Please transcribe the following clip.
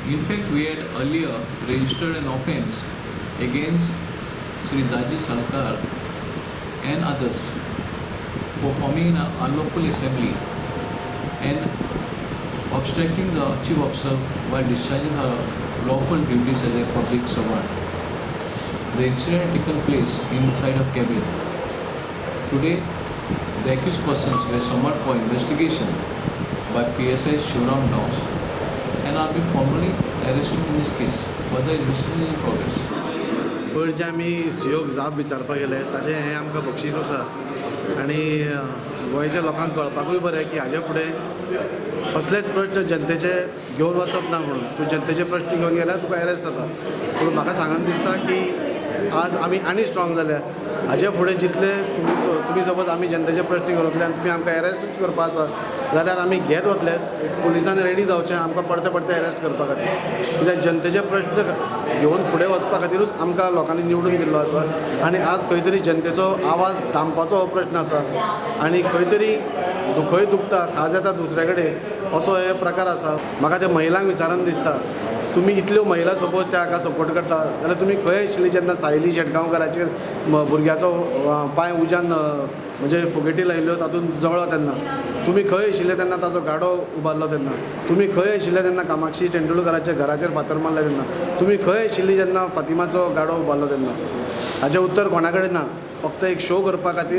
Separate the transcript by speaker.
Speaker 1: In fact, we had earlier registered an offence against Sri Daji Salkar and others for forming an unlawful assembly and obstructing the chief officer while discharging her lawful duties as a public servant. The incident had taken place inside a cabin. Today, the accused persons were summoned for investigation by PSI Shivram Gawas and are being formally arrested in this case. Further investigation is in progress.
Speaker 2: पयर जे आमी सीओक जाप विचारपाक गेले ताजें हें आमकां बक्षीस आसा आनी गोंयच्या लोकांक कळपाकूय बरें की हाजे फुडें कसलेच प्रश्न जनतेचे घेवन वचप ना म्हणून. तूं जनतेचे प्रश्न घेवन गेल्यार तुका एरेस्ट जाता. पूण म्हाका सांगन दिसता की आज आमी आनी स्ट्रॉंग जाल्या. हाजे फुडें जितले तुमी सपोज आमी जनतेचे प्रश्न घेवन वतले आनी तुमी आमकां एरेस्टूच करपा आसा जाल्यार आमी घेत वतले. पुलिसान रेडी जावचें आमकां परते परते एरेस्ट करपा खातीर, कित्याक जनतेचे प्रश्न घेवन फुडें वचपा खातीरूच आमकां लोकांनी निवडून दिल्लो आसा. आनी आज खंय तरी जनतेचो आवाज दामपाचो हो प्रश्न आसा आनी खंय तरी खंय दुखता खाज येता दुसऱ्या कडेन असो हे प्रकार आसा. म्हाका त्या महिलांक विचारून दिसता, तुमी इतल्यो महिला सपोज त्या हाका सपोर्ट करता जाल्यार तुमी खंय आशिल्ली जेन्ना सायली शेटगांवकाराचेर भुरग्याचो पांय उज्यान म्हणजे फुगेटी लायिल्ल्यो तातूंत जळ्ळो तेन्ना तुमी खंय आशिल्ले, तेन्ना ताचो गाडो उबारलो तेन्ना तुमी खंय आशिल्ले, तेन्ना कामाक्षी तेंडुलकराच्या घराचेर फातर मारले तेन्ना तुमी खंय आशिल्ली, जेन्ना फातिमाचो गाडो उबारलो तेन्ना? हाचें उत्तर कोणा कडेन ना, फक्त एक शो करपा खातीर.